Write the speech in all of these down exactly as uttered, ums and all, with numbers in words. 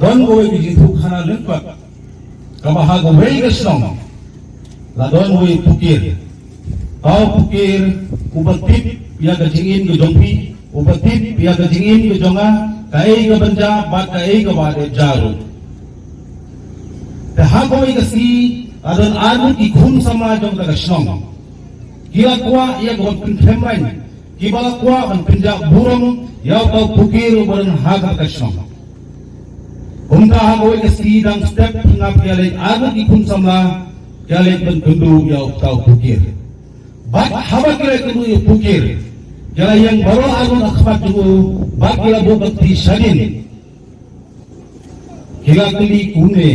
Don kawei ka jingthoh khana lyngkot kaba ha kawei ka shnong la don uwei u pukir. Uta u pukir uba tip ïa ka jingim ka jong phi, uba tip ïa ka jingim ka jong nga, kaei kaban jia bad kaei kaba dep jia ruh. Te ha kawei ka sngi la don arngut ki khun samla jong kata ka shnong. Ki la kwah ïa kaban pynkhlem rain, kiba la kwah ban pynjah burom ïa uta u pukir uba don ha kata ka shnong. Kumta ha kawei ka sngi dang step, nga phi ïa leit arngut ki khun samla ki ïa leit ban kynduh ïa uta u pukir. Bad haba ki la kynduh ïa u pukir, ki la ïeng baroh arngut ha khmat jong u bad ki la buh ka kti shadien. Ki la kylli kumne,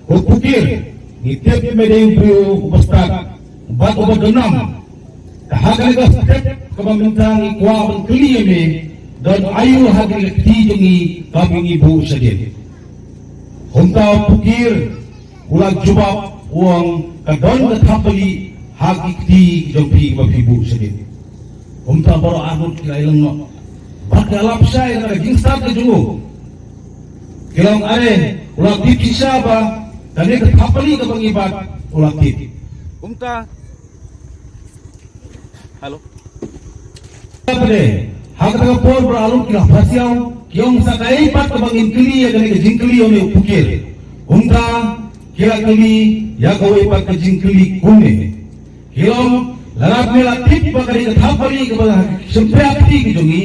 ko pukir, ngi tip me dei u briew uba stad bad uba donnam. Te ha kane ka step kaba mynta ngi kwah ban kylli ïa me, don aïu ha kane ka kti jong ngi kaba ngi buh shadien? Kumta u pukir u la jubab u ong, ka don ka thapbalieh ha ki kti jong phi ba phi buh shadien. Kumta baroh arngut ki la ïalang noh bad ki la lap shai na ka jingstad ka jong u. Ki la ong, are, u la tip shisha ba kane ka thapbalieh kaba ngi bat, u la tip. Kumta, hello. Kumta phi, ha kata ka por baroh arngut ki la pasiaw, ki ong, sa kaei pat kaba ngin kylli ïa kane ka jingkylli ïa une u pukir. Kumta ki la kylli ïa kawei pat ka jingkylli kumne. Ki ong, lada me la tip ba ka dei ka thapbalieh kaba ha ka shympriah kti ka jong ngi,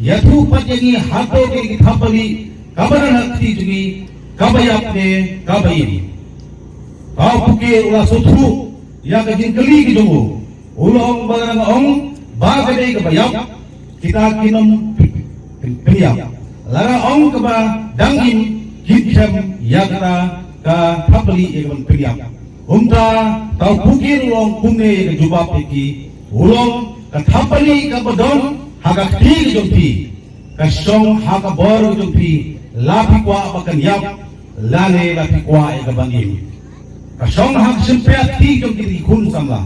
ïathuh pat ïa ngi hato ka dei ka thapbalieh kaba don ha ka kti jong ngi kaba ïap ne kaba im. Uta u pukir u la sngewthuh ïa ka jingkylli ka jong u. U la ong, ba lada nga ong ba ka dei kaba ïap, kita kin ym pyn-, pyn-, pynïap. Lada nga ong kaba dang im, kin khlem ïa kata ka thapbalieh ïa kaban pynïap. Kumta uta u pukir u la ong kumne ïa ka jubab ïa ki, u la ong, ka thapbalieh kaba don ha ka kti ka jong phi ka shong ha ka bor ka jong phi, la phi kwah ba kan ïap lane la phi kwah ïa kaban im. Ka shong ha ka shympriah kti jong kita ki khun samla.